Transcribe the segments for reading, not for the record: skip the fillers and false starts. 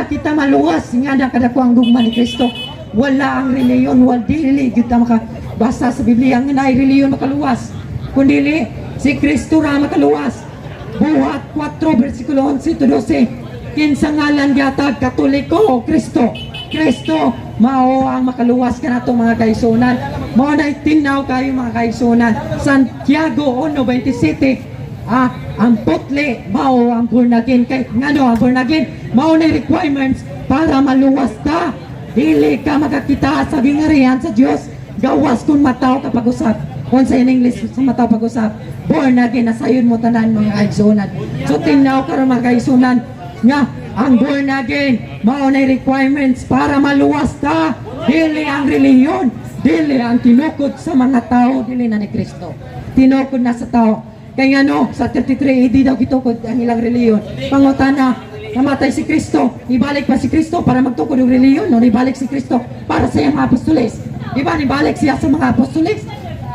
kita maluwas nga na kadako ang gugma ni Kristo. Wala ang reliyon, wala, dili gyud ta makabasa sa Biblia nga naay reliyon makaluwas. Kundi si Kristo ra makaluwas. Buhat 4 versikulo 11 to 12. Kinsa ngalan gihatag, Katoliko o Kristo? Kristo mao ang makaluwas kanato, mga kaigsuonan. Mao na tinaw kayo, mga kaigsuonan. Santiago 1:27, ang putli mao ang born again. Kay ngano ang born again? Mao na requirements para maluwas ta. Dili ka makakita sa gingarian sa Dios gawas kung mataw ka pag-usab. Kung sa in English sa mataw pag-usab, born again, nasayon mo tanan, mga kaigsuonan. So tinaw karon, mga kaigsuonan, nga ang born again mao na requirements para maluwas ta. Dili ang relihiyon, dili ang tinukod sa mga tao, dili na ni Kristo, tinukod na sa tao. Kay ngano sa 33 AD daw gitukod ang ilang relihiyon? Pangutana, namatay si Kristo, ibalik pa si Kristo para magtukod og relihiyon, no? Ibalik si Kristo para sa iyang mga apostoles, di ba? Nibalik siya sa mga apostoles,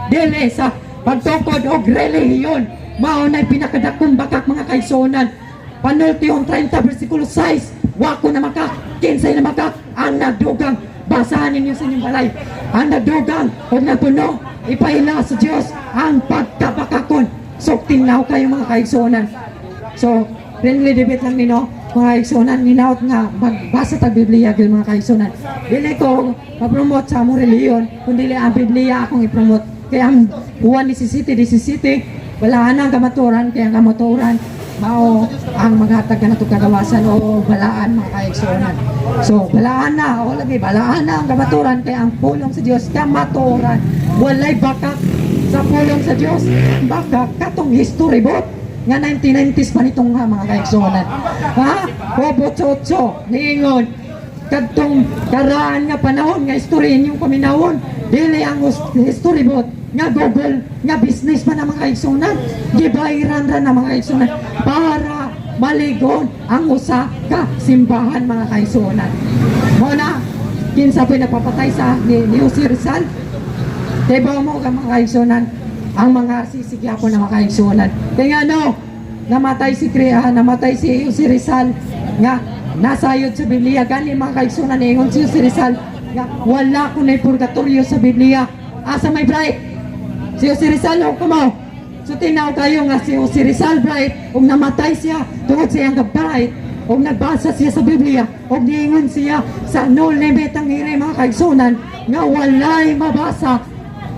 dili sa pagtukod og relihiyon. Mao na pinakadakong bakak, mga kaigsuonan. Panultihon 30 versikulo 6, wako na makak, kinsay na makak, ang nagdugang, basahan ninyo sa inyong balay, ang nagdugang o nagpuno, ipaila sa Diyos ang pagkabakakon. So tinaw kayo, mga kaigsuonan. So friendly debate lang nino, mga kaigsuonan, ninaot nga magbasa tag Biblia gyud, mga kaigsuonan. Dili ko ma-promote sa among relihiyon, kundi ang Biblia akong i-promote. Kaya ang Juan 17, 17, balaan ang kamatuoran, kaya ang kamatuoran mao ang maghatag kanato kagawasan o balaan, mga kaigsuonan. So balaan na o lagi, balaan na ang kamatuoran, kaya ang pulong sa Dios kamatuoran. Walay bakak sa pulong sa Dios. Bakak katong history book nga 1990s pa nitong ha, mga kaigsuonan. Ha? Job 8:8, niingon, kadtong karaan nga panahon nga istorya inyong paminawon, dili ang history book nga Google nga business pa na, mga kaigsuonan. Gibayran ra na, mga kaigsuonan, para maligon ang usa ka simbahan, mga kaigsuonan. Mo na kinsa pa nagpapatay sa ni Jose Rizal. Diba mo ka, mga kaigsuonan, ang mga sisigyapon na, mga kaigsuonan. Kaya nga no, namatay si Jose Rizal nga nasayod sa Biblia. Gani, mga kaigsuonan, niingon si Jose Rizal nga wala ko na purgatorio sa Biblia. Asa may bright? Si Jose Rizal o kumaw. So tinaw kayo nga si Jose Rizal bright ug namatay siya tungod sa iyang bright ug nagbasa siya sa Biblia ug niingon siya sa no limit ang hiri, mga kaigsuonan, nga walay mabasa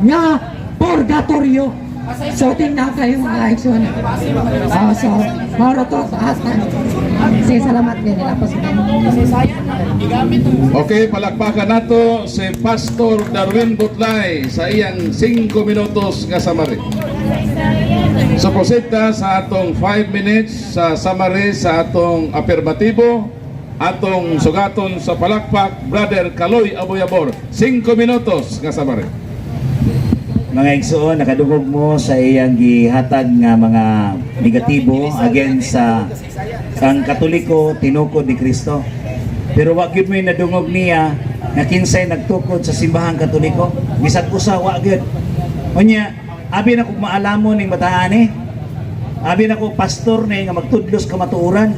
nga purgatorio. So tingnan kayo, mga kaigsuonan. So mao ra to hasta. Sige, salamat din nila po. Okay, palakpakan nato si Pastor Darwin Butlay sa iyang 5 minutos nga summary. So proceed ta sa atong 5 minutes sa summary sa atong afirmatibo, atong sugaton sa palakpak, Brother Kaloy Aboyabor, 5 minutos nga summary. Mga igsoon, nakadungog mo sa iyang gihatag nga mga negatibo against sa ang Katoliko tinukod ni Kristo. Pero wa gyud mo'y nadungog niya nga kinsay nagtukod sa simbahang Katoliko. Bisag usa, wa gyud. Unya, abi na kog maalamon ning bataan eh. Abi na ko pastor ni nga magtudlos kamatuoran.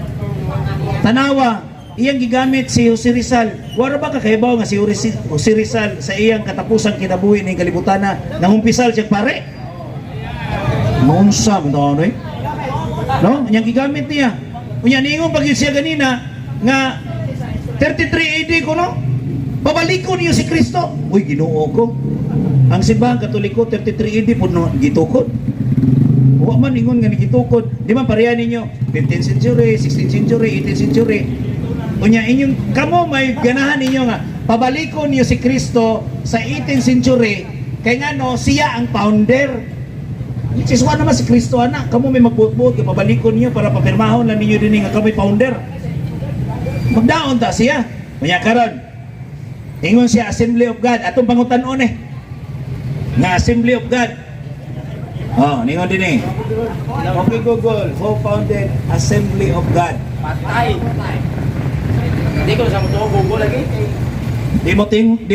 Tanawa, iyang gigamit si Jose Rizal. Wala ba kakahibaw nga si Jose Rizal sa iyang katapusang kinabuhi ning kalibutana nangumpisal siya pare? Maunsa man taon eh. No? Iyang gigamit niya. Unya niingon pag siya ganina nga 33 AD ko, no? Pabalikon niyo si Kristo. Uy, Ginoo ko. Ang simbahan Katoliko 33 AD pud no gitukod. Wa man ingon nga gitukod. Di man pareha ninyo 15th century, 16th century, 18th century. Unya inyong kamo may ganahan ninyo nga pabalikon niyo si Kristo sa 18th century kay ngano siya ang founder. Which is wa naman si Kristo ana, kamo may magbuot-buot kay pabalikon niyo para papirmahon lang ninyo dinhi nga kamo founder. Magdaon ta siya. Unya karon ingon siya Assembly of God, atong pangutan-on eh. Nga Assembly of God. Oh, ningon din eh. Okay, Google, who founded Assembly of God? Patay. Hindi ko sa mo Google lagi. Di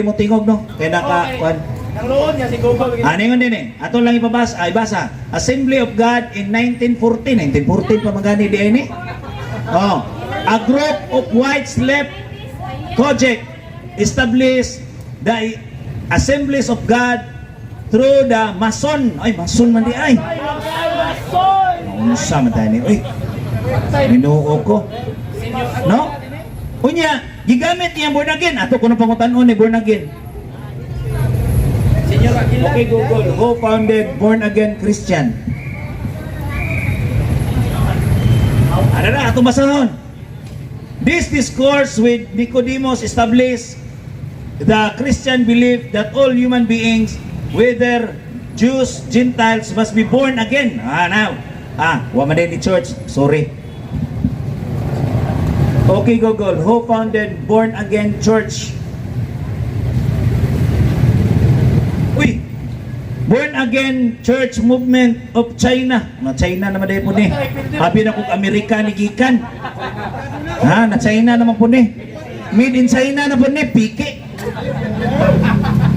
mo tingog, no? Kay naka kwan. Nang loon niya si Google. Ah, ningon din eh. Ato lang ipabasa, ay basa. Assembly of God in 1914, 1914 pa magani di ini. Oh, A group of whites left COGIC established the Assemblies of God through the Mason. Ay, Mason man diay. Unsa man tani? Uy. Ginoo ko. No? Unya, gigamit niya born again. Ato kuno pangutan-on ni born again. Okay, Google, who founded Born Again Christian? Ano na, atong basahon. This discourse with Nicodemus established the Christian belief that all human beings, whether Jews, Gentiles, must be born again. Ah, now. Ah, wa man ni church. Sorry. Okay, Google, who founded Born Again Church? Uy, Born Again Church Movement of China. Na China naman diay po ni. Habi na kung Amerika ni gikan. Ha, na China naman po ni. Made in China na po ni, piki.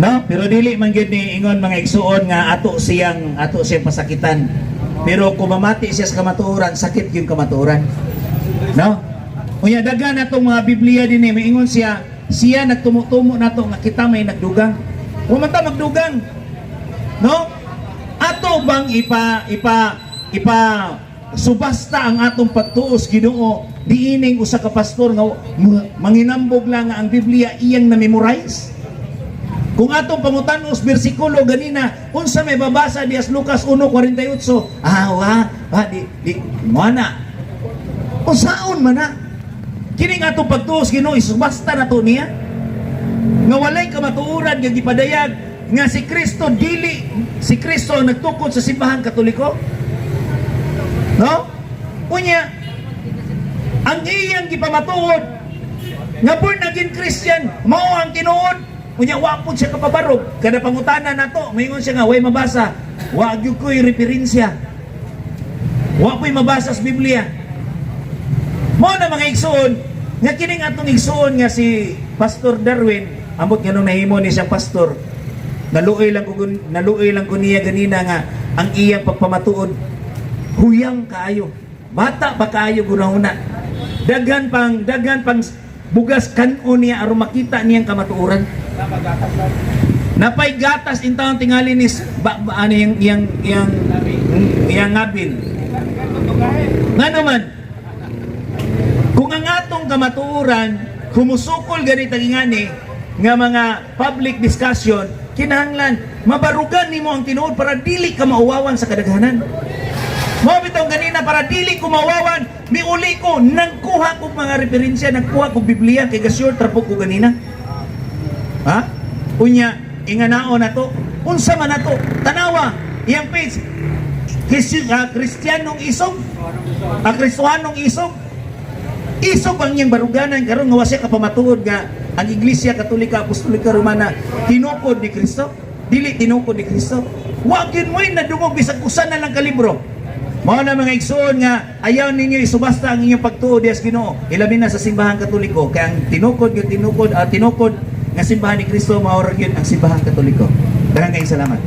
No, pero dili man gyud ni ingon, mga igsuon, nga ato siyang pasakitan. Pero kung mamati siya sa kamatuoran, sakit yung kamatuoran. No? Unya, daghan natong mga Biblia dinhi, maingon siya, siya nagtumo-tumo nato nga kita may nagdugang. Wa man ta magdugang. No? Ato bang ipa ipa ipa subasta ang atong pagtuos Ginoo diining usa ka pastor nga manginambog lang nga ang Biblia iyang na-memorize? Kung atong pangutan-os bersikulo ganina, unsa may babasa dias Lucas 1:48? Ah, wa, wa di di mo na. Unsaon man na? Kining atong pagtuos Ginoo, isubasta na to niya. Nga walay kamatuoran nga gipadayag nga si Kristo, dili si Kristo ang nagtukod sa Simbahan Katoliko. No? Unya, ang iyang gipamatuod nga born again Christian mao ang tinuod. Unya, wa pud siya kapabarog. Kada pangutana nato, moingon siya nga way mabasa. Wa gyud ko'y referensya. Wa po'y mabasa sa Biblia. Mao na, mga igsuon, nga kining atong igsuon nga si Pastor Darwin, ambot nganong nahimo ni siyang pastor. Naluoy lang ko niya ganina nga ang iyang pagpamatuod huyang kaayo. Bata pa kaayo gunahuna. Daghan pang bugas kan-on niya aron makita niyang kamatuoran. Napay gatas in taon tingali ni ba, ba, ano yung yang yang yang ngabil. Ngano man, kung ang atong kamatuoran kumusukol ganit ang ingani nga mga public discussion, kinahanglan mabarugan nimo ang tinuod para dili ka mauwawan sa kadaghanan. Mao bitaw ganina, para dili ko mauwawan, miuli ko, nagkuha ko mga referensya, nagkuha ko Biblia kay ga-sure trapok ko ganina. Ha? Unya, inganao na to. Unsa man na to? Tanawa, iyang page. Kristiyanong isog. Ang Kristohanong isog. Isog ang iyang baruganan karon nga wa siya kapamatuod nga ang Iglesia Katolika Apostolika Romana tinukod ni Kristo. Dili tinukod ni Kristo. Wa gyud mo'y nadungog bisag usa na lang ka libro. Mao na, mga igsuon, nga ayaw ninyo isubasta ang inyong pagtuo dias Ginoo. Ilabi na sa Simbahan Katoliko kay ang tinukod gyud tinukod nga simbahan ni Kristo mao ra gyud ang Simbahan Katoliko. Daghang kayong salamat.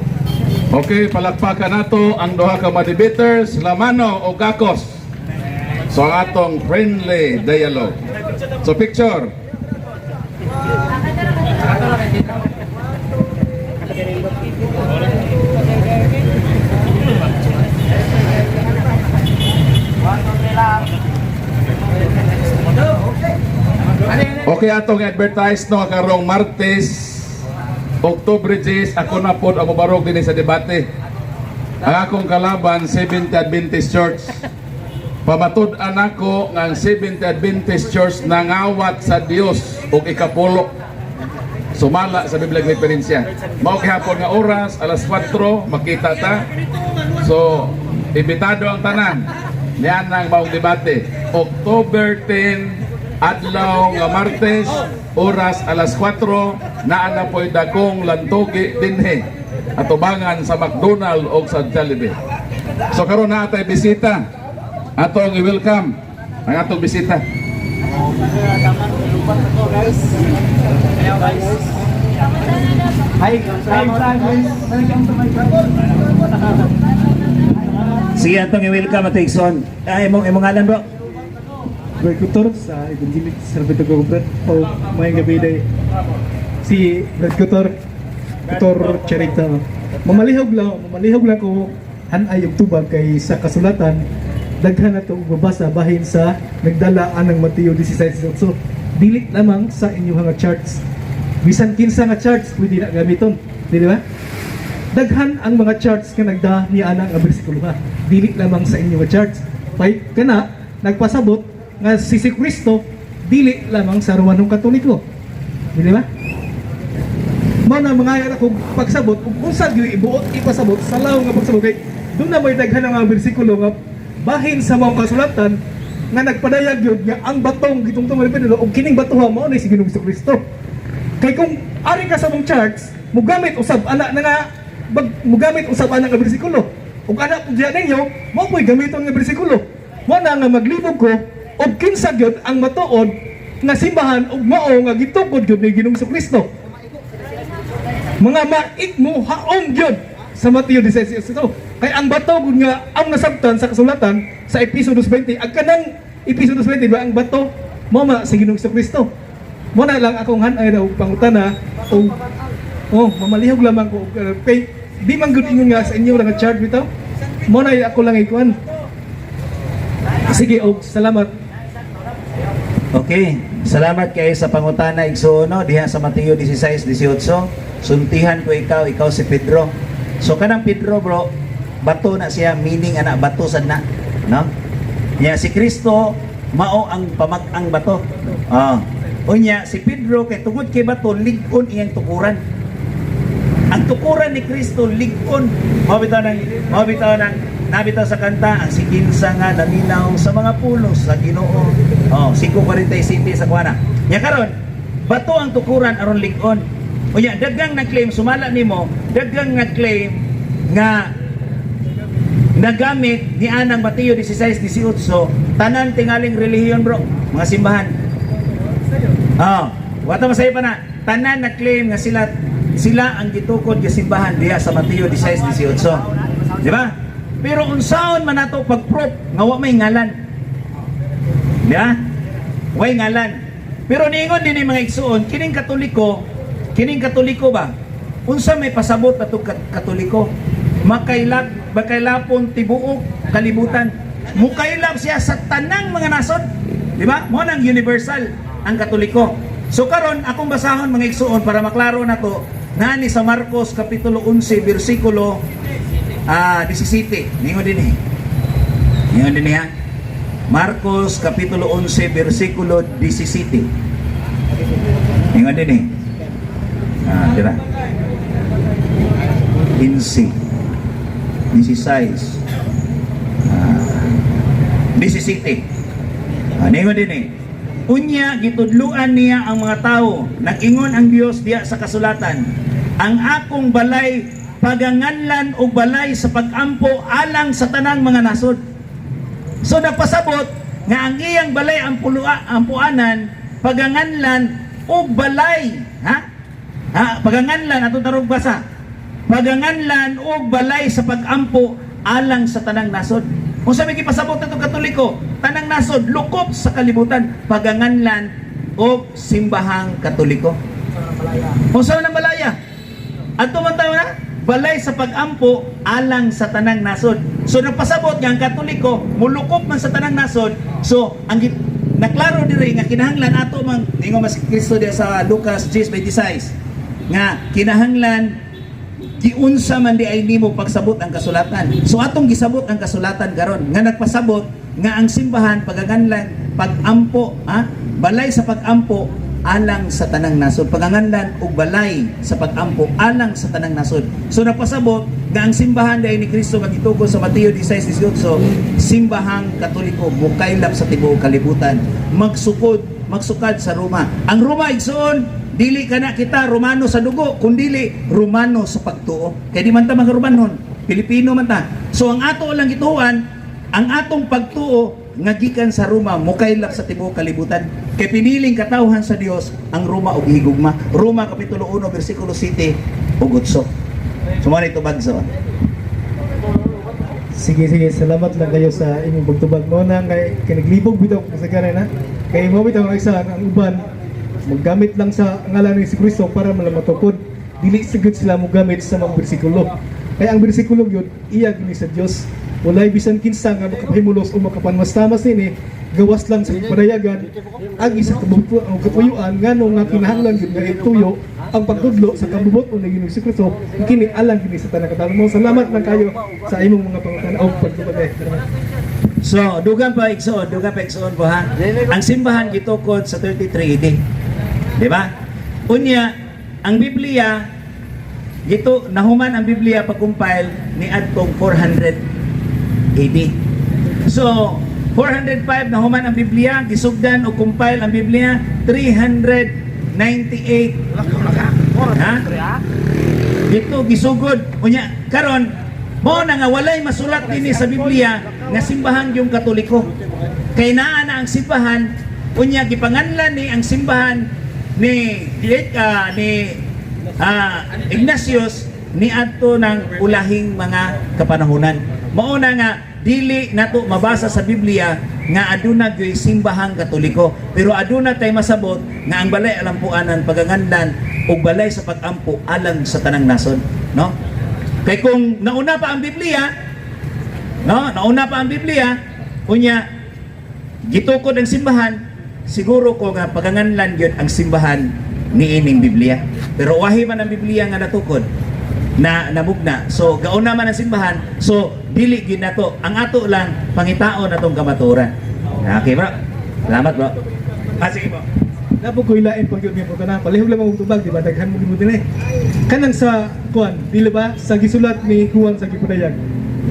Okay, palakpakan nato ang duha ka mga debaters, Lamano o Gakos. So ang atong friendly dialogue. So picture. Okay, atong advertise no karong Martes, Oktubre 10, ako na pod ang mobarog dinhi sa debate. Ang akong kalaban, Seventh Adventist Church. Pamatud-an ako nga ang Seventh Adventist Church nangawat sa Dios og ikapulo. Sumala sa Biblia referensya. Mao gihapon nga oras, alas 4, makita ta. So, imbitado ang tanan. Niyan ang maong debate. October 10, adlaw nga Martes, oras alas 4, naa na po'y dakong lantugi dinhi atubangan sa McDonald o sa Jollibee. So karon na atay bisita. Atong i-welcome ang atong bisita. Guys. Hi, hi, guys. Welcome to my vlog. Sige, atong i-welcome ato igsoon. Ay, imong ngalan, bro? Brad Kutor sa Evangelic Salvador ko, Brad. O maayong gabi day. Si Brad Kutor, Kutor Charita. Mamalihog lang ko hanay og tubag kay sa kasulatan daghan na to og mabasa bahin sa nagdala anang Mateo 16:18. Dili lamang sa inyong nga charts. Bisan kinsa nga charts pwede na gamiton. Di ba? Daghan ang mga charts nga nagda ni ana nga bersikulo ha. Dili lamang sa inyo nga charts. Pay kana nagpasabot nga si Kristo dili lamang sa Romanong Katoliko. Di ba? Mao na mga ako pagsabot ug unsa gyud ibuot ipasabot sa law nga pagsabot kay doon na may daghan nga mga bersikulo nga bahin sa mga kasulatan nga nagpadayag gyud nga ang batong gitungtong ni Pedro ug kining batoha mao ni si Ginoong Kristo. Kay kung ari ka sa mong charts, mugamit usab ana na nga mugamit usab ana nga bersikulo. Ug ana pud diya ninyo, mao po'y gamiton nga bersikulo. Mao na nga maglibog ko og kinsa gyud ang matuod nga simbahan ug mao nga gitukod gyud ni Ginoong Kristo. Mga maik mo haom gyud sa Mateo 16 ito. Kay ang bato gud nga ang nasabtan sa kasulatan sa Episodos 20, ang kanang Episodos 20 ba ang bato mao ma sa Ginoong Kristo. Mo na lang akong hanay daw pangutana o oh, mamalihog lamang ko kay di man gud ingon nga sa inyo lang nga charge bitaw. Mo na ako lang ikuan. Sige og salamat. Okay, salamat kay sa pangutana, igsuon, no, diha sa Mateo 16:18. Sultihan ko ikaw, ikaw si Pedro. So kanang Pedro, bro, bato na siya, meaning ana bato sad na, no? Nya si Kristo mao ang pamag-ang bato. Ah. Unya si Pedro kay tungod kay bato lig-on iyang tukuran. Ang tukuran ni Kristo lig-on. Mao bitaw nang nabitaw sa kanta ang si kinsa nga naminaw sa mga pulos sa Ginoo. Oh, 5:47 sa kuana. Nya karon, bato ang tukuran aron lig-on. Unya daghang nag-claim sumala nimo, daghang nag-claim nga nagamit ni anang Mateo 16:18 tanan tingaling relihiyon, bro, mga simbahan. Oh, wata masaya pa na. Tanan nag-claim nga sila sila ang gitukod nga simbahan diha sa Mateo 16:18. Di ba? Pero unsaon man nato pag-proof nga wa may ngalan? Di ba? Way ngalan. Pero niingon din ni mga igsuon, kining Katoliko ba? Unsa may pasabot atong Katoliko? Makailap, makailapon tibuok kalibutan. Mukailap siya sa tanang mga nasod. Di ba? Mo nang universal ang Katoliko. So karon akong basahon, mga igsuon, para maklaro na to ngani sa Marcos kapitulo 11 bersikulo 17. Ningon din eh. Ningon din ha. Marcos kapitulo 11 bersikulo 17. Ningon din eh. Ah, di ba? 15, 16, 17. Ningon din eh. Unya gitudluan niya ang mga tao. Nag-ingon ang Dios diya sa kasulatan. Ang akong balay paganganlan og balay sa pagampo alang sa tanang mga nasod. So nagpasabot nga ang iyang balay ang pulua, ampuanan paganganlan og balay, ha? Ha, paganganlan atong tarong basa. Paganganlan og balay sa pagampo alang sa tanang nasod. Kung sa may gipasabot natong Katoliko, tanang nasod lukop sa kalibutan paganganlan og simbahang Katoliko. Kung sa nang balaya, adto man tayo na balay sa pagampo alang sa tanang nasod. So nagpasabot nga ang Katoliko mulukop man sa tanang nasod. So ang naklaro diri nga kinahanglan ato mang ningon mas Kristo diya sa Lucas 10:26 nga kinahanglan giunsa man di ay nimo pagsabot ang kasulatan. So atong gisabot ang kasulatan karon nga nagpasabot nga ang simbahan pagaganlan pagampo, ha, balay sa pagampo alang sa tanang nasod, paganganlan og balay sa pagampo alang sa tanang nasod. So nagpasabot nga ang simbahan dahil ni Kristo nga gitugon sa Mateo 16:18, simbahang Katoliko, mukaylap sa tibuok kalibutan, magsukod magsukad sa Roma. Ang Roma, igsoon, dili kana kita Romano sa dugo, kundili Romano sa pagtuo. Kay di man ta mga Romanon, Pilipino man ta. So ang ato lang gituan, ang atong pagtuo nga gikan sa Roma mukaylap sa tibuok kalibutan. Kay piniling katawhan sa Dios ang Roma og higugma. Roma kapitulo 1 bersikulo 7 ug 8. So mo na tubag sa Sige, sige, salamat lang kayo sa imong pagtubag mo na kay kinaglibog bitaw ko kasagaran na. Kay mo bitaw ang isa ang uban maggamit lang sa ngalan ni Kristo para man matukod. Dili sigud sila mogamit sa mga bersikulo. Kaya ang bersikulo gyud iya gini sa Dios. Walay bisan kinsa nga makapahimulos o makapanmastamas nini, gawas lang sa padayagan agi sa kabubut o katuyuan, ngano nga kinahanglan gyud nga ituyo ang pagtudlo sa kabubut o ni Ginoong Kristo kini alang kini sa tanang katawhan mo. Salamat lang kayo sa imong mga pangutana o pagtubag. So, dugang pa igsoon, dugang pa igsoon po ha. Ang simbahan gitukod sa 33 AD. Di ba? Unya, ang Biblia gito nahuman ang Biblia pag-compile ni adtong 400 AD. So, 405 nahuman ang Biblia, gisugdan o compile ang Biblia 398. Ha? Dito gisugod unya karon mao na nga walay masulat dinhi sa Biblia nga simbahan yung Katoliko. Kay naa na ang simbahan, unya gipanganlan ni ang simbahan ni Ignatius ni adto ng ulahing mga kapanahunan. Mao na nga dili nato mabasa sa Biblia nga aduna gyoy simbahang Katoliko, pero aduna tay masabot nga ang balay alampuanan pagangandan ug balay sa pagampo alang sa tanang nasod, no? Kay kung nauna pa ang Biblia, no, nauna pa ang Biblia, unya gitukod ang simbahan, siguro ko nga paganganlan gyud ang simbahan niining Biblia. Pero wahi man ang Biblia nga natukod na namugna. So gauna man ang simbahan, so dili gyud nato. Ang ato lang pangitaon atong kamatuoran. Okay, bro. Salamat, bro. Ah, sige po. Napo ko ilain pag yun po kana. Palihog lang og tubag, di ba? Daghan mo gid mo. Kanang sa kuan, dili ba sa gisulat ni Juan sa gipadayag.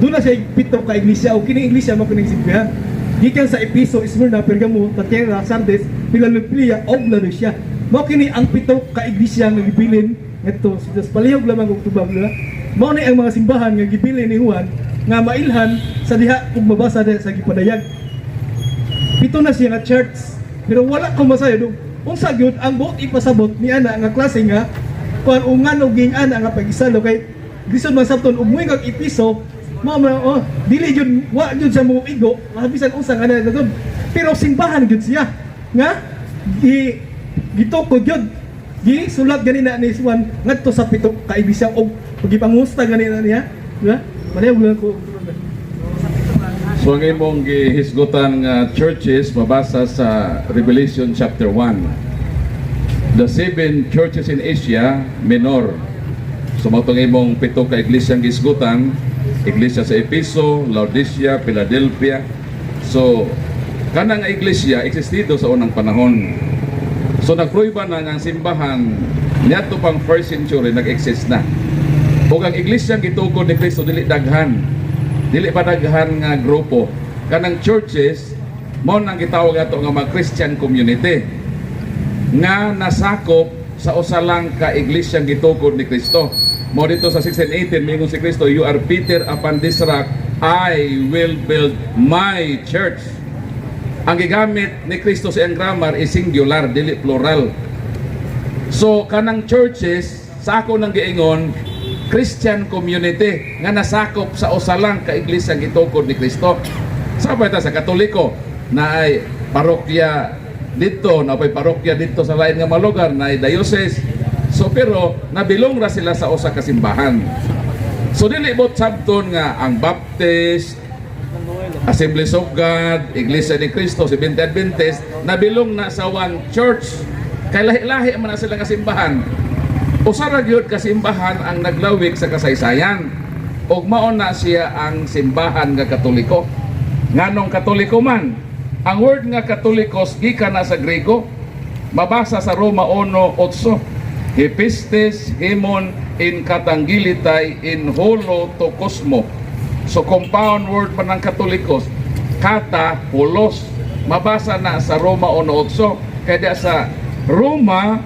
Doon na siya pito ka iglesia o kini iglesia mo kining simbahan. Gikan sa Episo, Smyrna, Pergamo, Thyatira, Sardes, Philadelphia ug Laodicea. Mao kini ang pito ka iglesia nga gibilin ngadto sa Dios. Palihog lamang og tubag nila. Mao ni ang mga simbahan nga gibilin ni Juan nga mailhan sa diha ug mabasa diha sa gipadayag. Pito na siya nga church, pero wala ko masayod unsa gyud ang buot ipasabot ni ana nga klase nga kuan o ngano ging ana nga pag-isalo, kay lisod man sabton ug moingon kag Episo mao man, oh, dili gyud, wa gyud sa mo igo bisan unsa nga na gyud, pero simbahan gyud siya nga gi gitukod gyud, gi sulat ganina ni Juan ngadto sa pito ka iglesia og gipangusta ganina niya, di ba? Malayog lang ko. So ang imong gihisgutan nga churches mabasa sa Revelation chapter 1. The seven churches in Asia Minor. So mao tong imong pito ka iglesia ang gihisgutan, iglesia sa Episo, Laodicea, Philadelphia. So kanang iglesia existido sa unang panahon. So nagprueba na nga ang simbahan niadto pang first century nag-exist na. Ug ang iglesia gitukod ni Kristo dili daghan. Dili pa daghan nga grupo. Kanang churches mao nang gitawag ato nga mga Christian community nga nasakop sa usa lang ka iglesia gitukod ni Kristo. Mao dito sa 16:18 mingon si Kristo, "You are Peter, upon this rock I will build my church." Ang gigamit ni Kristo sa iyang grammar is singular, dili plural. So kanang churches sa ako nang giingon Christian community nga nasakop sa usa lang ka iglesia gitukod ni Kristo. Sabay ta sa Katoliko na ay parokya dito, na ay parokya dito sa lain nga mga lugar, na ay diocese. So pero nabilong ra sila sa usa ka simbahan. So dili bot sabton nga ang Baptist, Assemblies of God, Iglesia ni Cristo, Seventh Adventist, nabilong na sa one church. Kay lahi-lahi man na sila nga simbahan. Usa ra gyud ka simbahan ang naglawig sa kasaysayan. Ug mao na siya ang simbahan nga Katoliko. Nganong Katoliko man? Ang word nga Katolikos gikan na sa Grego. Mabasa sa Roma 1:8. He pistis hemon en katangelitai en holo to kosmo. So compound word pa ng Katolikos, kata holos. Mabasa na sa Roma 1:8. Kaya sa Roma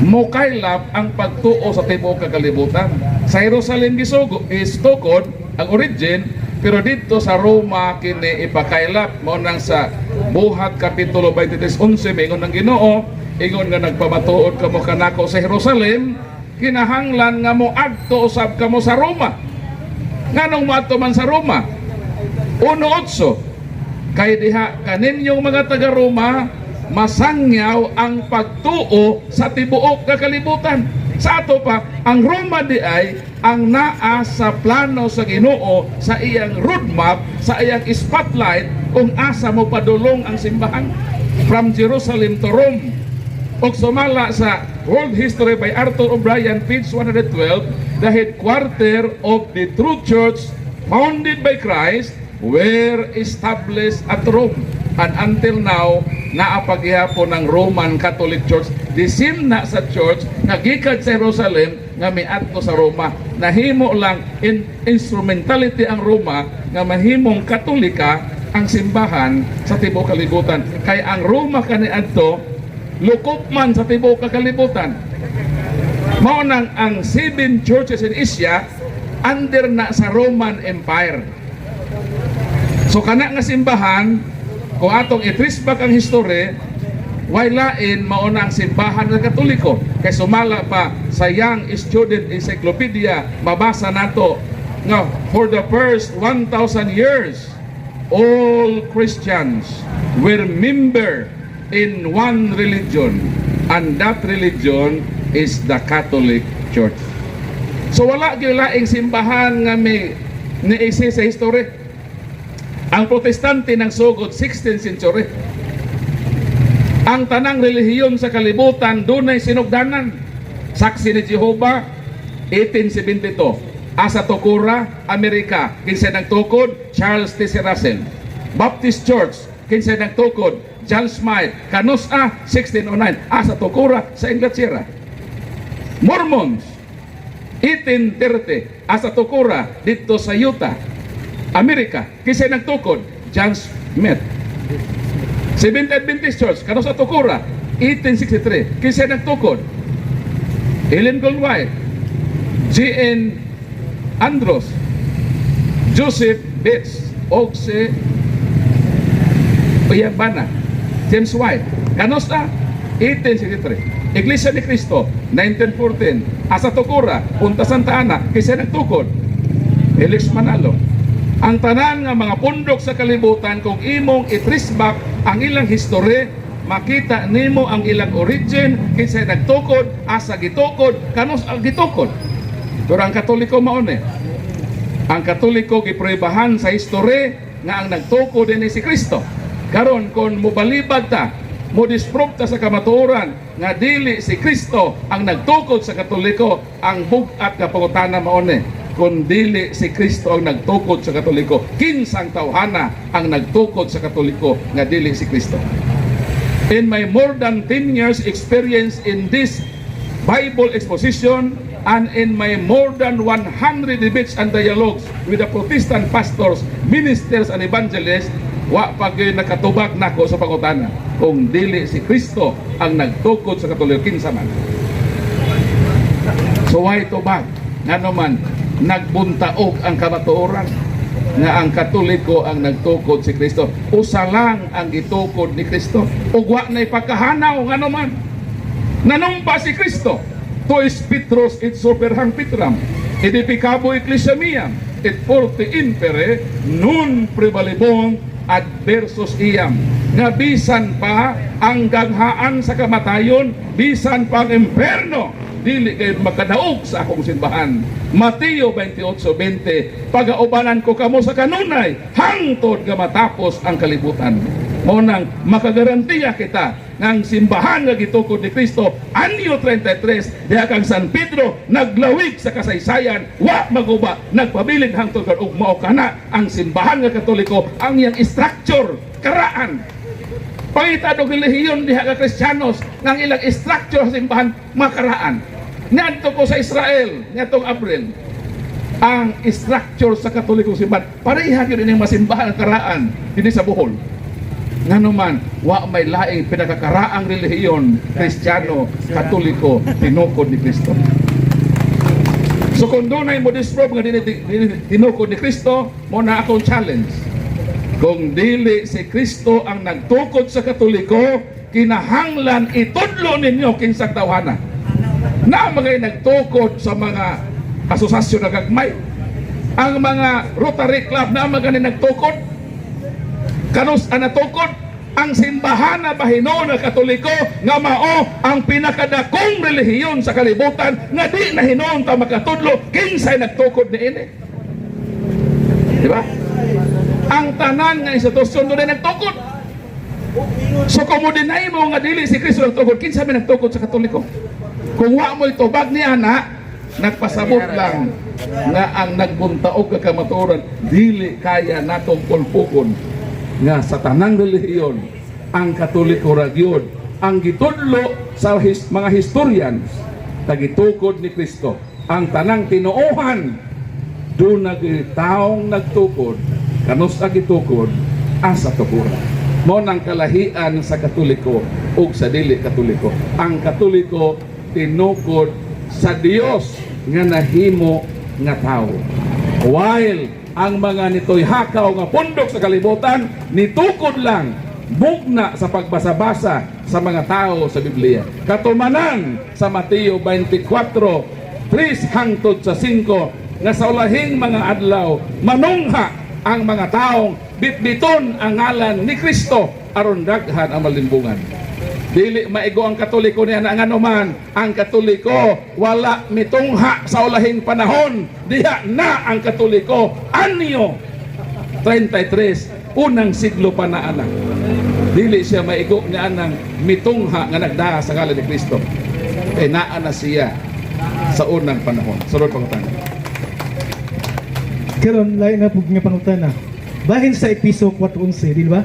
mokaylap ang pagtuo sa tibuok kalibutan. Sa Jerusalem gisugo is tukod ang origin, pero dito sa Roma kini ipakaylap. Mao nang sa Buhat kapitulo 23:11 ingon ng Ginoo, ingon nga nagpamatuod kamo kanako sa Jerusalem, kinahanglan nga mo adto usab kamo sa Roma. Nganong moadto man sa Roma? 1.8. Kay diha kaninyong mga taga Roma masangyaw ang pagtuo sa tibuok nga kalibutan. Sa ato pa, ang Roma di ay ang naa sa plano sa Ginoo, sa iyang roadmap, sa iyang spotlight kung asa mo padulong ang simbahan from Jerusalem to Rome. Og sumala sa World History by Arthur O'Brien, page 112, the headquarter of the true church founded by Christ were established at Rome. And until now, naa pa gihapon ang Roman Catholic Church. The same na sa church nga gikan sa Jerusalem nga miadto sa Roma. Nahimo lang in instrumentality ang Roma nga mahimong Katolika ang simbahan sa tibuok kalibutan. Kay ang Roma kaniadto lukop man sa tibuok kalibutan. Mao nang ang seven churches in Asia under na sa Roman Empire. So kana nga simbahan, kung atong i-trace back ang history, way lain mao na ang simbahan ng Katoliko. Kay sumala pa sa Young Student Encyclopedia, mabasa nato nga for the first 1,000 years, all Christians were member in one religion, and that religion is the Catholic Church. So wala gyud laing simbahan nga may ni-exist sa history. Ang Protestante nang sugod 16th century. Ang tanang relihiyon sa kalibutan dunay sinugdanan. Saksi ni Jehova, 1872. Asa Tukura, Amerika. Kinsa nagtukod? Charles T. Russell. Baptist Church, kinsa nagtukod? John Smythe. Kanus-a? 1609. Asa Tukura sa Inglaterra. Mormons, 1830. Asa Tukura dito sa Utah, Amerika. Kinsa nagtukod? John Smith. Seventh Adventist Church, kanus-a Tukura, 1863. Kinsa nagtukod? Ellen Gould White, J.N. Andrews, Joseph Bates, og si iyang bana, James White. Kanus-a? 1863. Iglesia ni Cristo, 1914. Asa Tukura, Punta Santa Ana, kinsa nagtukod? Felix Manalo. Ang tanan nga mga pundok sa kalibutan, kung imong i-trace back ang ilang history, makita nimo ang ilang origin, kinsay nagtukod, asa gitukod, kanus ang gitukod. Pero ang Katoliko mao ni. Ang Katoliko gipruebahan sa history nga ang nagtukod din si Kristo. Karon kung mobalibag ta, mo disprove ta sa kamatuoran nga dili si Kristo ang nagtukod sa Katoliko, ang bug-at nga pangutana mao ni: kung dili si Kristo ang nagtukod sa Katoliko, kinsang tawhana ang nagtukod sa Katoliko nga dili si Kristo? In my more than 10 years experience in this Bible exposition and in my more than 100 debates and dialogues with the Protestant pastors, ministers and evangelists, wa pa gyud nakatubag nako sa pangutana. Kung dili si Kristo ang nagtukod sa Katoliko, kinsa man? So why tubag? Ngano man nagbuntaog ang kamatuoran nga ang Katoliko ang nagtukod si Kristo. Usa lang ang gitukod ni Kristo. Ug wa na'y pagkahanaw, ngano man nanumpa si Kristo. "Tu es Petrus et super hanc petram aedificabo ecclesiam meam et portae inferni non praevalebunt adversus eam." Nga bisan pa ang ganghaan sa kamatayon, bisan pa ang impierno, dili kayo makadaog sa akong simbahan. Mateo 28:20, "Pagaubanan ko kamo sa kanunay hangtod nga matapos ang kalibutan." Mao nang makagarantiya kita ng simbahan nga gitukod ni Kristo anyo 33 diha kang San Pedro naglawig sa kasaysayan, wa maguba, nagpabilin hangtod karon, ug mao kana ang simbahan nga Katoliko. Ang iyang structure karaan. Pangita og relihiyon diha ka Kristiyanos nga ang ilang structure sa simbahan makaraan. Ngadto ko sa Israel ngadtong Abril. Ang structure sa Katolikong simbahan pareha gyud ining masimbahan ang karaan dinhi sa Bohol. Ngano man wa may laing pinakakaraang relihiyon, Kristiyano, Katoliko, tinukod ni Kristo. So kung dunay mo disprove nga dili tinukod ni Kristo, mao na akong challenge. Kung dili si Kristo ang nagtukod sa Katoliko, kinahanglan itudlo ninyo kinsang tawhana. Na mga nagtukod sa mga asosasyon na gagmay. Ang mga Rotary Club, naa man gani nagtukod? Kanus-a natukod? Ang simbahan na bahinon na Katoliko nga mao ang pinakadakong relihiyon sa kalibutan nga di na hinuon ta makatudlo kinsay nagtukod niini. Di ba? Ang tanan nga institusyon dunay nagtukod. So kung mo deny mo nga dili si Kristo nagtukod, kinsa may nagtukod sa Katoliko? Kung wa mo'y tubag ni ana, nagpasabot lang nga ang nagbuntaog ka kamatuoran, dili kaya natong pulpukon nga sa tanang relihiyon ang Katoliko ra gyud ang gitudlo sa mga historians nga gitukod ni Kristo. Ang tanang tinuohan, duna taong nagtukod. Kanus-a gitukod? Asa tukura? Mao nang kalahian sa Katoliko ug sa dili Katoliko. Ang Katoliko tinukod sa Dios nga nahimo nga tao, while ang mga nitoy hakaw nga pundok sa kalibutan nitukod lang bugna sa pagbasa-basa sa mga tao sa Biblia. Katumanan sa Mateo 24:3 hangtod sa 5 nga sa ulahing mga adlaw manungha ang mga taong bitbiton ang ngalan ni Kristo aron daghan ang malimbungan. Dili maigo ang Katoliko niya na ngano man ang Katoliko wala mitungha sa ulahing panahon. Diha na ang Katoliko anyo 33, unang siglo pa na anak. Dili siya maigo niya anang mitungha nga nagdaa sa ngalan ni Kristo kay naa na siya sa unang panahon. Sunod pangutana. Karon, lain na pug nga pangutana. Bahin sa Episo 4:11, di ba?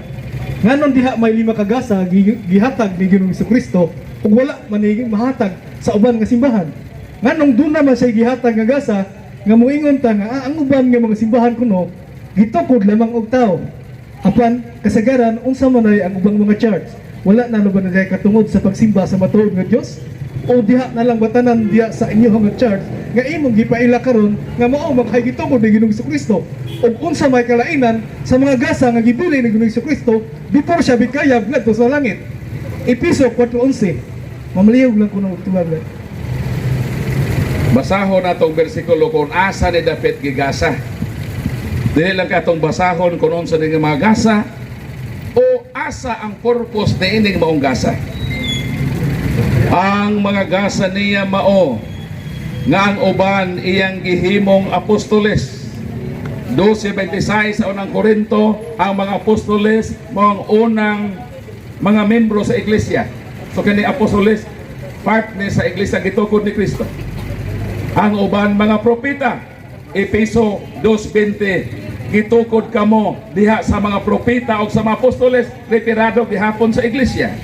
Nganon diha may lima ka gasa gihatag ni Ginoong Kristo ug wala man ni mahatag sa uban nga simbahan? Nganong duna man siya gihatag nga gasa nga moingon ta nga ang uban nga mga simbahan kuno gitukod lamang og tao? Apan kasagaran, unsa man ay ang ubang mga church? Wala na ba na katungod sa pagsimba sa matuod nga Dios? O diha na lang ba tanan diha sa inyong nga church nga imong gipaila karon nga mao makay gitukod ni Ginoong Kristo? Ug unsa may kalainan sa mga gasa nga gibili ni Ginoong Kristo before siya bikayab ngadto sa langit? Episo 4:11. Mamalihog lang kuno og tubag. Basahon natong bersikulo kung asa ni dapit gigasa. Dili lang katong basahon kung unsa ni nga mga gasa o asa ang purpose ni ining maong gasa. Ang mga gasa niya mao nga ang uban iyang gihimong apostoles. 12:26 sa Unang Korinto, ang mga apostoles mao ang unang mga membro sa iglesia. So kini apostoles, part ni sa iglesia gitukod ni Kristo. Ang uban mga propeta. Epeso 2:20, gitukod kamo diha sa mga propeta o sa mga apostoles, retirado gihapon sa iglesia.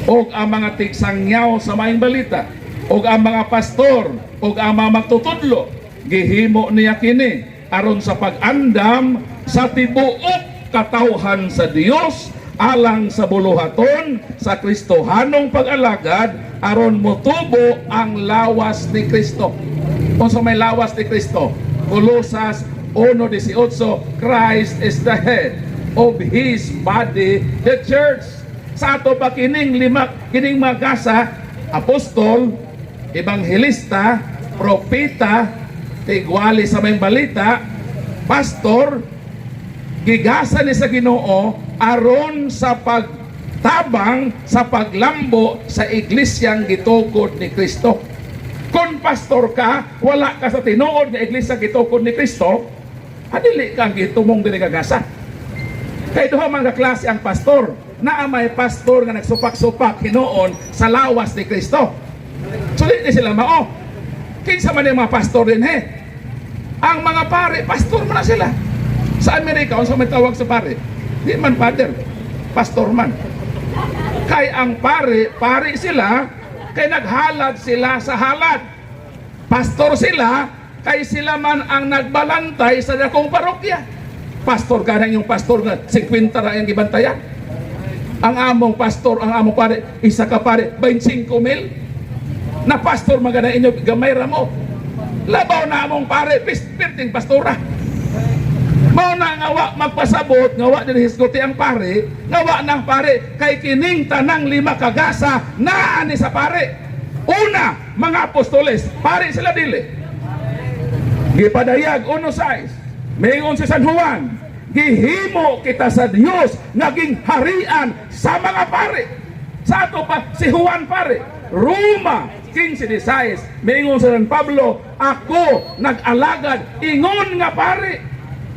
Og ang mga tigsangyaw sa maayong balita, og ang mga pastor, og ang mga magtutudlo. Gihimo niya kini aron sa pag-andam sa tibuok katawhan sa Dios alang sa buluhaton sa Kristohanong pag-alagad aron motubo ang lawas ni Kristo. Unsa may lawas ni Kristo? Colosas 1:18, "Christ is the head of His body, the church." Sa ato pa kining lima, kining mga gasa, apostol, ebanghelista, propeta, tigwali sa maayong balita, pastor, gigasa ni sa Ginoo aron sa pagtabang sa paglambo sa iglesyang gitukod ni Kristo. Kung pastor ka, wala ka sa tinuod nga iglesia gitukod ni Kristo, adili ka gitumong dili gasa. Kay duha man ka klase ang pastor. Naa may pastor nga nagsupak-supak hinuon sa lawas ni Kristo. So di ni sila mao. Kinsa man yung mga pastor din he? Ang mga pare, pastor man na sila. Sa Amerika, unsa may tawag sa pare? Di man father, pastor man. Kay ang pare, pare sila, kay naghalad sila sa halad. Pastor sila, kay sila man ang nagbalantay sa dakong parokya. Pastor ka yung pastor nga 50 ra ang gibantayan. Ang among pastor, ang among pare, isa ka pare, 25 mil. Na pastor magana inyo, gamay ra mo. Labaw na among pare, pirting pastora. Mao na nga wa magpasabot nga wa din hisguti ang pare, nga wa nang pare kay kining tanang lima kagasa naa ni sa pare. Una, mga apostoles, pare sila dili? Gipadayag 1:6. Mingon si San Juan, gihimo kita sa Dios naging harian sa mga pare. Sa ato pa si Juan pare. Roma 15:16. Mingon si San Pablo, ako nag-alagad ingon nga pare.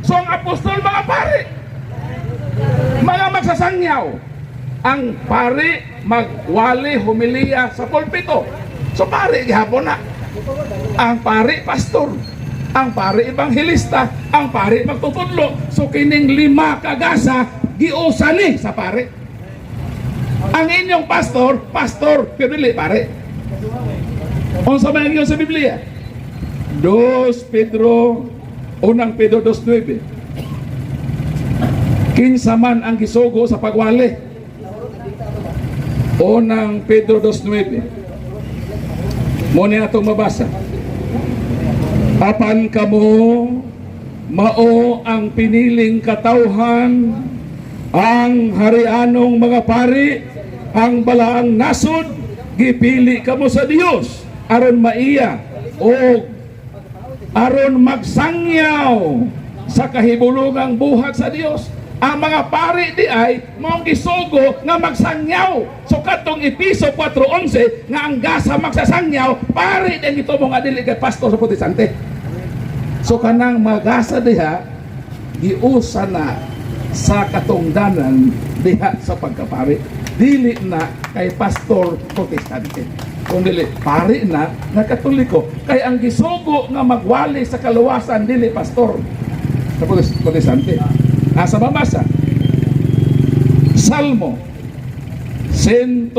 So ang apostol mga pare. Mga magsasangyaw. Ang pare magwali humiliya sa pulpito. So pare gihapon na. Ang pare pastor, ang pare ebanghelista, ang pare magtutudlo. So kining lima kagasa giusa ni sa pare. Ang inyong pastor, pastor, pero dili pare. Unsa man ang sa Biblia? 2 Pedro, unang Pedro 2:9. Kinsa man ang gisugo sa pagwali? Unang Pedro 2:9. Mao ni atong mabasa. Apan kamo mao ang piniling katawhan, ang harianong mga pari, ang balaang nasod, gipili kamo sa Dios aron maiya o aron magsangyaw sa kahibulungang buhat sa Dios. Ang mga pari di ay maong gisugo nga magsangyaw. So katong Epeso 4:11 nga ang gasa magsasangyaw, pari din ito mo nga dili kay pastor sa Protestante. So kanang magasa diha giusa na sa katungdanan diha sa pagkapari. Dili na kay pastor Protestante. Kung dili pari na nga Katoliko, kay ang gisugo nga magwali sa kaluwasan dili pastor sa Protestante. Asa mabasa? Salmo 100,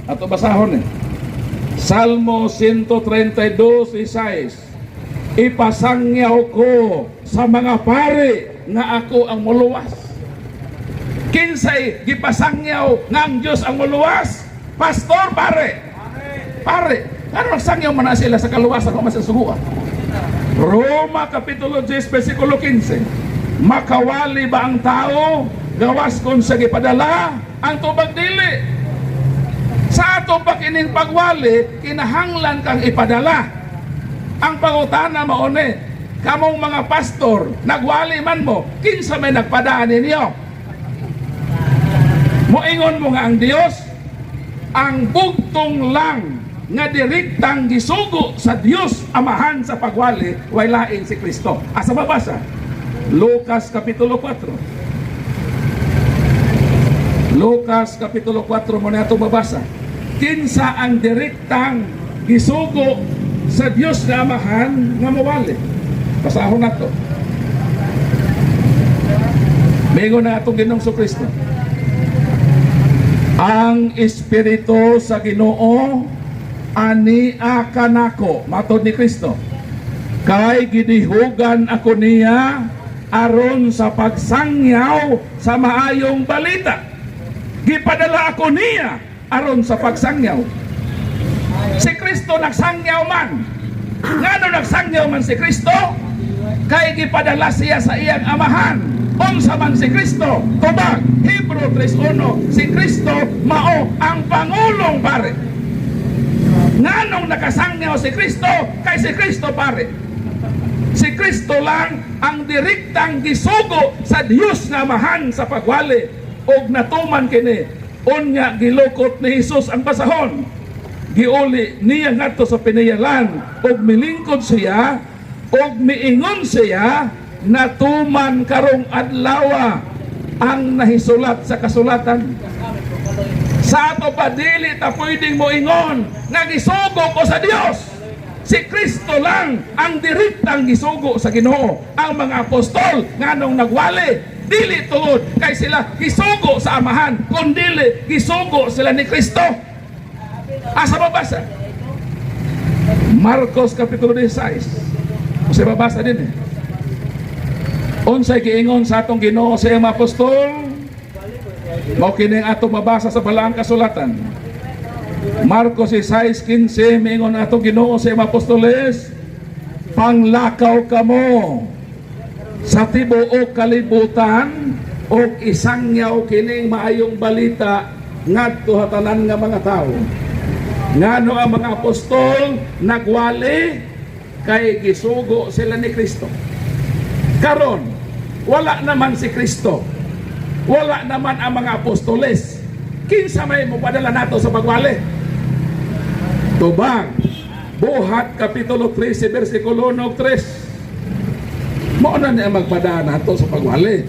ato basahon eh. Salmo 132:6. Ipasangyaw ko sa mga pare nga ako ang muluwas. Kinsay gipasangyaw nga ang Diyos ang muluwas? Pastor, pare. Pare. Ano nagsangyaw man na sila sa kaluwasan kung masasuguan? Roma Kapitulo 10, versikulo 15. Makawali ba ang tao gawas kung sa gipadala? Ang tubag dili. Sa ato pa kining pagwali, kinahanglan kang ipadala. Ang pangutana mao ni, kamong mga pastor, nagwali man mo, kinsa may nagpadaan ninyo? Moingon mo nga ang Dios, ang bugtong lang nga direktang gisugo sa Dios Amahan sa pagwali, way lain si Kristo. Asa mabasa? Lucas Kapitulo 4. Lucas Kapitulo 4, mao na atong mabasa. Kinsa ang direktang gisugo sa Dios nga Amahan nga mawali? Basahon nato. Mingon na atong Ginoong Kristo. Ang Espiritu sa Ginoo ania kanako, matod ni Kristo. Kay gidihugan ako niya aron sa pagsangyaw sa maayong balita. Gipadala ako niya aron sa pagsangyaw. Si Kristo nagsangyaw man. Ngano nagsangyaw man si Kristo? Kay gipadala siya sa iyang Amahan. Unsa man si Kristo? Tubag, Hebrew 3:1, si Kristo mao ang pangulong pare. Nganong nakasangyaw si Kristo? Kay si Kristo pare. Si Kristo lang ang direktang gisugo sa Dios nga Amahan sa pagwali og natuman kini. Unya gilukot ni Jesus ang basahon. Giuli niya ngadto sa pinayalan og milingkod siya og miingon siya, "Natuman karong adlawa ang nahisulat sa kasulatan." Sa ato pa dili ta pwedeng moingon nga gisugo ko sa Dios. Si Kristo lang ang direktang gisugo sa Ginoo. Ang mga apostol nganong nagwali, dili tungod kay sila gisugo sa Amahan, kundili gisugo sila ni Kristo. Asa mabasa? Marcos Kapitulo 16. Kasi mabasa din eh. Unsay giingon sa atong Ginoo sa iyang mga apostol? Mao kini ang atong mabasa sa balaang kasulatan. Marcos 6:15, miingon atong Ginoo sa iyang mga apostoles, "Panglakaw kamo sa tibuok kalibutan ug isangyaw kining maayong balita ngadto sa tanan nga mga tawo." Ngano ang mga apostol nagwali? Kay gisugo sila ni Kristo. Karon, wala naman si Kristo. Wala naman ang mga apostoles. Kinsa may mopadala nato sa pagwali? Tubang. Buhat Kapitulo 13, versikulo 1 3. Mao na niya magpada nato sa pagwali.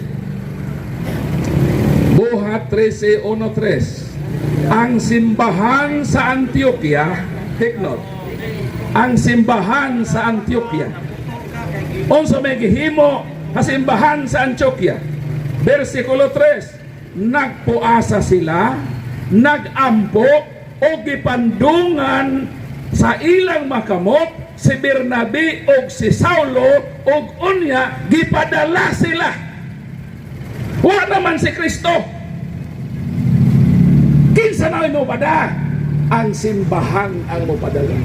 Buhat 13:1-3. Ang simbahan sa Antioquia, take note. Ang simbahan sa Antioquia. Unsa may gihimo sa simbahan sa Antioquia? Versikulo 3. Nagpuasa sila, nagampo o gipandungan sa ilang makamot si Bernabe og si Saulo og unya gipadala sila. Wa naman si Kristo. Kinsa na mo pada? Ang simbahan ang mopadala.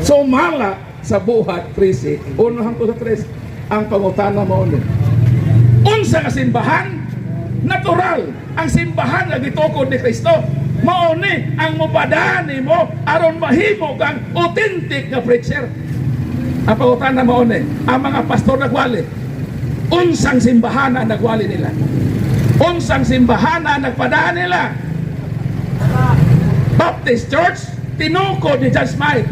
Sumala sa Buhat 13, 1 hangtod sa 3, ang pangutana mao ni. Unsa nga simbahan? Natural, ang simbahan nga gitukod ni Kristo. Mao ni ang mopada nimo aron mahimo kang authentic nga preacher. Ang pangutana mao ni, ang mga pastor nagwali. Unsang simbahan ang nagwali nila? Unsang simbahan ang nagpadaan nila? Baptist Church, tinukod ni John Smythe.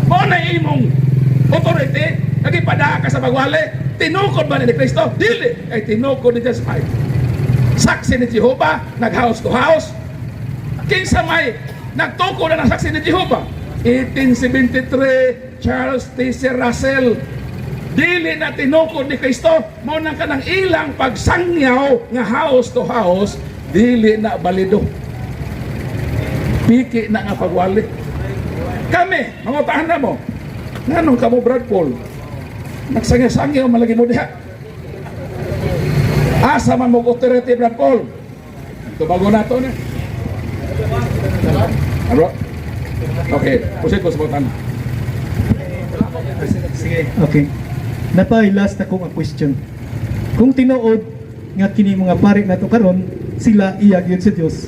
Mao na imong authority, nagipada ka sa pagwali, tinukod ba ni Kristo? Dili, ay tinukod ni John Smythe. Saksi ni Jehovah, nag house to house. Kinsa may nagtukod na ng Saksi ni Jehovah? 1873, Charles T. Russell. Dili na tinukod ni Kristo, mao nang kanang ilang pagsangyaw nga house to house, dili na balido, piki na nga pagwali. Kami, mangutahan na mo. Nganong kamo, Brad Paul? Nagsangyaw-sangyaw malagi mo diha. Asa man mo authority, Brad Paul? Tubago na to na. Ano? Okay, proceed ko sa pangutana. Sige. Okay. Napay last na kong question. Kung tinuod nga kini mga pare nato karon sila iya gyud sa Dios.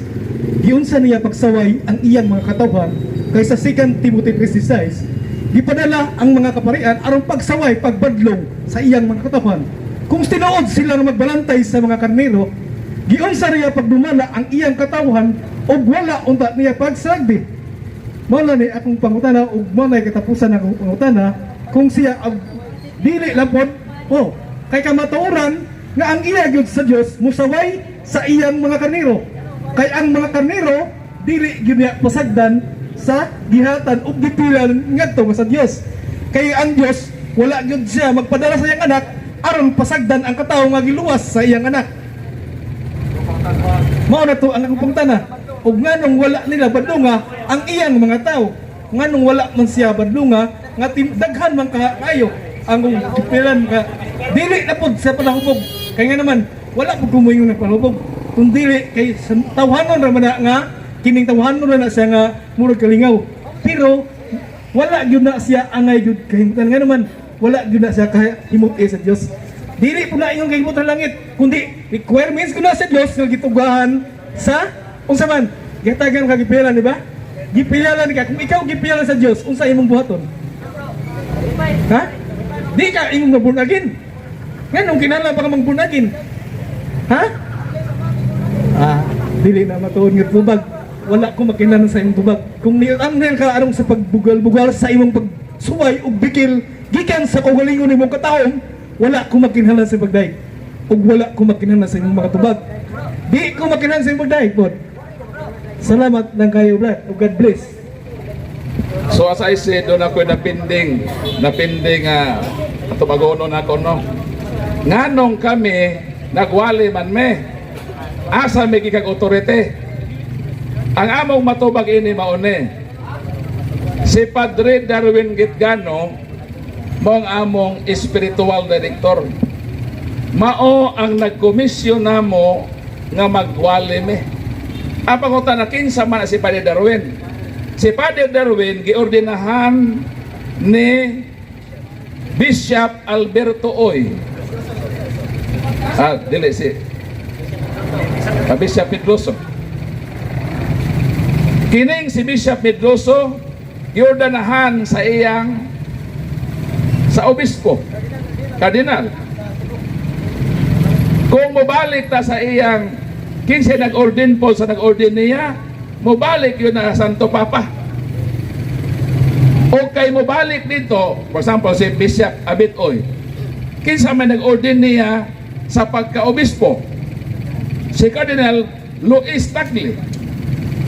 Giunsa niya pagsaway ang iyang mga katawhan kay sa 2 Timothy 3:16 gipadala ang mga kaparian aron pagsaway, pagbadlong sa iyang mga katawhan. Kung tinuod sila nga magbalantay sa mga karnero, giunsa niya pagdumala ang iyang katawhan ug wala unta niya pagsagdi? Mao na ni akong pangutana ug mao na katapusan akong pangutana kung siya og dili lang pod, oh, kay kamatuoran nga ang iya gyud sa Dios musaway sa iyang mga karnero, kay ang mga karnero dili gyud niya pasagdan sa gihatan ug gipilan ngadto sa Dios, kay ang Dios wala gyud siya magpadala sa iyang anak aron pasagdan ang katawo nga giluwas sa iyang anak. Mao na to ang akong pangutana. Ug nganong wala nila badlunga ang iyang mga tao? Nganong wala man siya badlunga nga daghan man ka kayo ang gipilan ka dili na pud sa panahubog, kay nga naman wala pud kumoingon ng panahubog kung dili kay sa tawhanon ra man na nga kining tawhanon ra na siya nga murag kalingaw, pero wala gyud na siya angay gyud kahimutan. Nga naman wala gyud na siya kahimut sa Dios? Dili po na ingon kahimutan langit, kundi requirements ko na sa Dios nga gitugahan sa unsa man gihatagan ka, gipilan, di ba? Gipilalan ka. Kung ikaw gipilalan sa Dios, unsa imong buhaton? Ha, di ka imong maborn again. Nganong kinahanglan pa ka mang born again? Ha, ah, dili na matuod nga tubag. Wala ko makinahanglan sa imong tubag. Kung niang ka arong sa pagbugal-bugal sa imong pagsuway ug bikil gikan sa kaugalingon nimong katawong, wala ko makinahanglan sa pagdayeg. Ug wala ko makinahanglan sa imong mga tubag. Di ko makinahanglan sa imong pagdayeg pod. Salamat lang kayo, Brad. Ug God bless. So as I said, doon ako napinding, napinding tubagono na ako, no. Nganong kami, nagwali man me, asa may gikag authority? Ang among matubag ini maune. Si Padre Darwin Gitgano, mao ang among spiritual director. Mao ang nagkomisyon namo nga magwali me. Ang pangutana, kinsa man si Padre Darwin? Si Padre Darwin giordinahan ni Bishop Alberto Oy. Ah, dili si Bishop Pedroso. Kining si Bishop Pedroso giordinahan sa iyang Sa obispo, kardinal. Kung mobalik ta sa iyang kinsa nag-ordain po sa nag-ordain niya, mobalik yun na Santo Papa. O kay mobalik dito, for example, si Bishop Abitoy, kinsa may nag-ordain niya sa pagka-obispo? Si Cardinal Luis Tagle.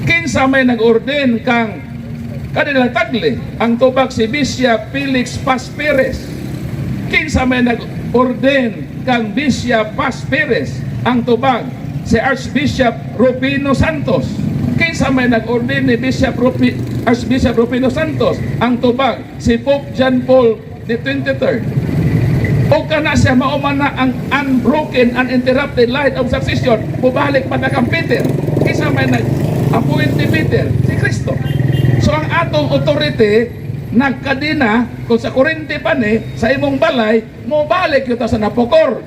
Kinsa may nag-ordain kang Cardinal Tagle? Ang tubag, si Bishop Felix Paz Perez. Kinsa may nag-ordain kang Bishop Paz Perez? Ang tubag, si Archbishop Rufino Santos. Kinsa may nag-ordain ni Archbishop Rufino Santos? Ang tubag, si Pope John Paul the 23rd. O kana siya, mao man na ang unbroken, uninterrupted line of succession, mubalik pa na kang Peter. Kinsa may nag-appoint ni Peter? Si Kristo. So ang atong authority nagkadina kung sa kurente pa ni sa imong balay, mobalik yun ta sa napokor.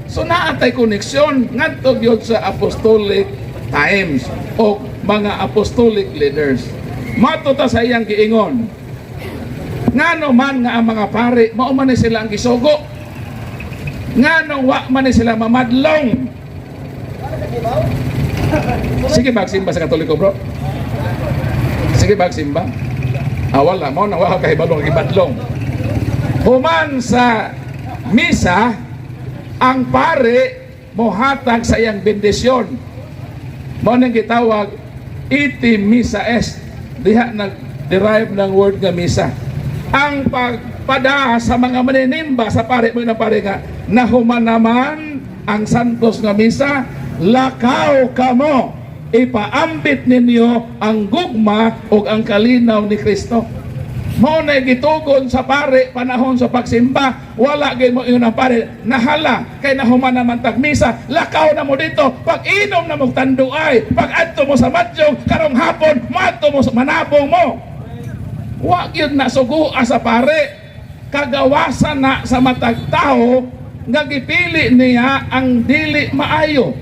So naatay koneksyon ngadto gyud sa apostolic times o mga apostolic leaders. Mato ta sa iyang giingon. Ngano man nga ang mga pare, mao man ni sila ang gisugo? Ngano wa man ni sila mamadlong? Sige, magsimba sa Katoliko, bro. Sige, magsimba. Ah, wala. Mao na wa kay balong gibadlong. Human sa misa, ang pare mohatag sa iyang bendisyon. Mao nang gitawag ite missa est. Diha nag-derive ng word nga misa. Ang pagpada sa mga maninimba sa pare mo ng pare nga nahuman naman ang santos nga misa, lakaw kamo, ipaambit ninyo ang gugma ug ang kalinaw ni Kristo. Mao na gitugon sa pare panahon sa pagsimba, wala gyud mo ingon ang pare, nahala kay nahuman naman tag misa, lakaw na mo dito, pag inom na mo tanduay, pag adto mo sa madyong karong hapon, moadto mo sa manabong mo. Wa gyud na sugua sa pare. Kagawasan na sa matag tao nga gipili niya ang dili maayo.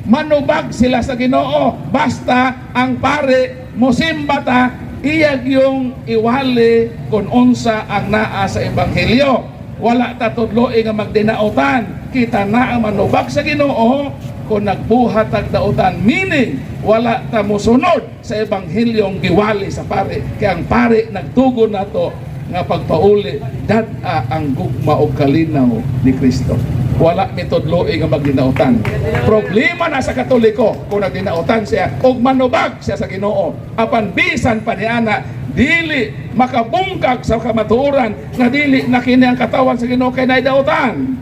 Manubag sila sa Ginoo basta ang pare mosimba ta, iyag yung iwali kung unsa ang naa sa ebanghelyo. Wala ta tudloi nga magdinautan. Kita na ang manubag sa Ginoo kung nagbuhat ang dautan, meaning wala ta mosunod sa ebanghelyong giwali sa pare, kay ang pare nagtugon nato nga pagpauli dad-a ang gugma og kalinaw ni Kristo. Wala mitudloi nga magdinautan. Problema na sa Katoliko kung nagdinautan siya og manubag siya sa Ginoo. Apan bisan pa niana, dili makabungkag sa kamatuoran nga dili na kini ang katawan sa Ginoo kay naay dautan.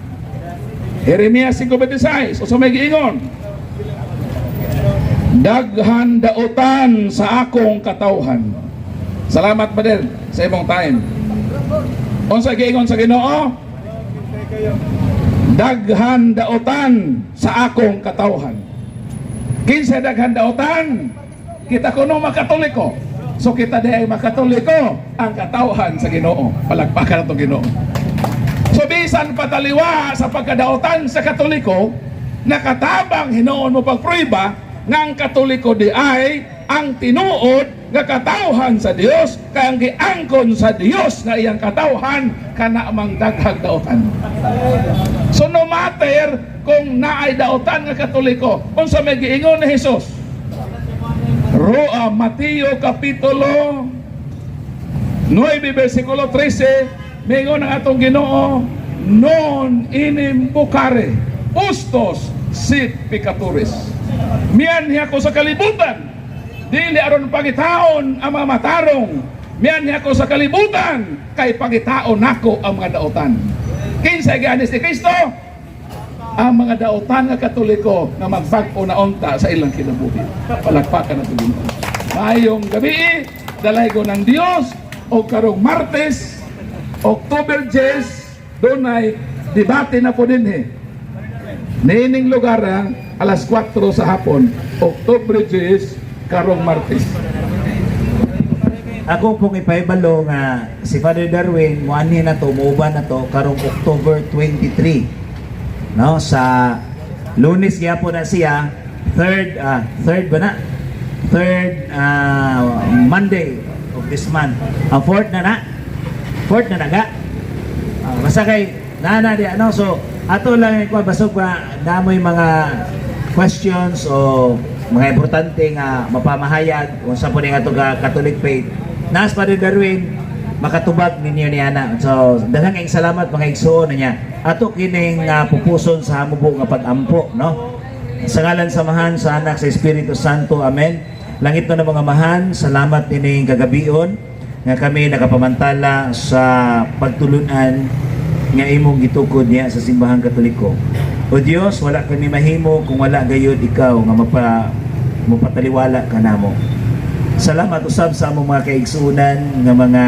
Jeremias 5:26, unsa may giingon? Daghan dautan sa akong katawhan. Salamat, Badel, sa imong time. Unsa giingon sa Ginoo? Daghan dautan sa akong katawhan. Kinsa daghan dautan? Kita kuno makatoliko. So kita di ay makatoliko ang katawhan sa Ginoo. Palakpakan ato Ginoo. So bisan pataliwa sa pagkadautan sa Katoliko, nakatabang hinuon mo pagprueba nga ang Katoliko di ay ang tinuod nga katawhan sa Dios, kay ang giangkon sa Dios nga iyang katawhan kana mang daghag dautan. So no matter kung naay dautan nga Katoliko, unsa may giingon ni Jesus? Roa Mateo kapitulo 9 versikulo 13, mingon ang atong Ginoo, "Non enim vocare justos sed peccatores." Mianhi ako sa kalibutan dili aron pangitaon ang mga matarong, mianhi ako sa kalibutan kay pangitaon nako ang mga dautan. Kinsa gianis ni Kristo? Ang mga dautan nga Katoliko nga magbag-o na unta sa ilang kinabuhi. Palakpakan nato Ginoo. Maayong gabi, dalaygon ng Dios o karong Martes, October 10, dunay debate na po dinhi. Niining lugar ah, alas 4 sa hapon, October 10, karong Martes. Ako pong ipahibalo nga si Father Darwin muanhi na to, muuban na to karong October 23. No, sa Lunes gyapon na siya, third ba na? Third Monday of this month. Ang fourth na na. Fourth na naga. Basta kay nana di ano, so ato lang ko basog pa namoy mga questions o mga importante nga mapamahayag kung sa po ni ato ka Catholic faith. Nas Padre Darwin makatubag ninyo ni ana. So daghang kayong salamat, mga igsoon niya. Ato kining pupuson sa hamubo nga pag-ampo, no? Sa ngalan sa Amahan, sa Anak, sa Espiritu Santo. Amen. Langit na mga amahan, salamat nining kagabion nga kami nakapamantala sa pagtulunan nga imong gitukod niya sa Simbahang Katoliko. O Dios, wala kami mahimo kung wala gayud ikaw nga mapataliwala ka namo. Salamat usab sa among mga kaigsuonan nga mga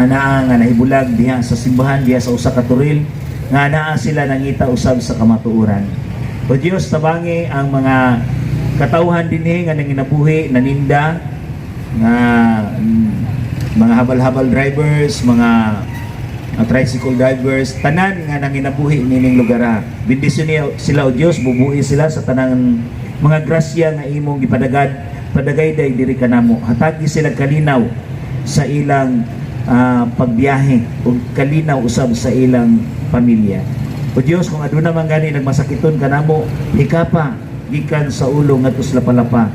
anaa nga nahibulag diha sa simbahan, diha sa usa ka toril nga anaa sila nangita usab sa kamatuoran. O Dios, tabangi ang mga katawhan dinhi nga nanginabuhi naninda nga mga habal-habal drivers, mga tricycle drivers, tanan nga nanginabuhi nining lugar. Ah. Bendisyon niya sila, o Dios, bubuhi sila sa tanang mga grasya nga imong gipadagad padagayday diri kanamo. Hatagi sila kalinaw sa ilang pagbiyahe ug kalinaw usab sa ilang pamilya. O Dios, kung aduna man gani nagmasakiton kanamo, hikapa gikan sa ulo ngadto sa lapalapa.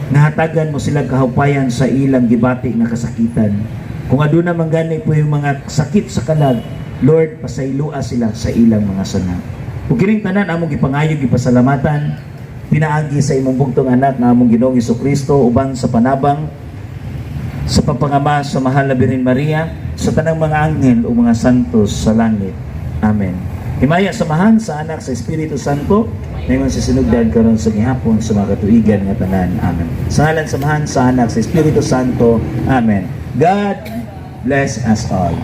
Nahatagan mo sila kahupayan sa ilang gibati nga kasakitan. Kung aduna man gani po yung mga sakit sa kalag, Lord, pasaylua sila sa ilang mga sanga. Ug kining tanan among gipangayo, gipasalamatan pinaagi sa imong bugtong anak nga among Ginoong Kristo, uban sa panabang sa pagpangama sa mahal na Birhen Maria, sa tanang mga anghel o mga santos sa langit. Amen. Himaya sa Amahan, sa Anak, sa Espiritu Santo, ngayon sa sinugdan, karon sa gihapon, sa mga katuigan nga tanan. Amen. Sa ngalan sa Amahan, sa Anak, sa Espiritu Santo. Amen. God bless us all.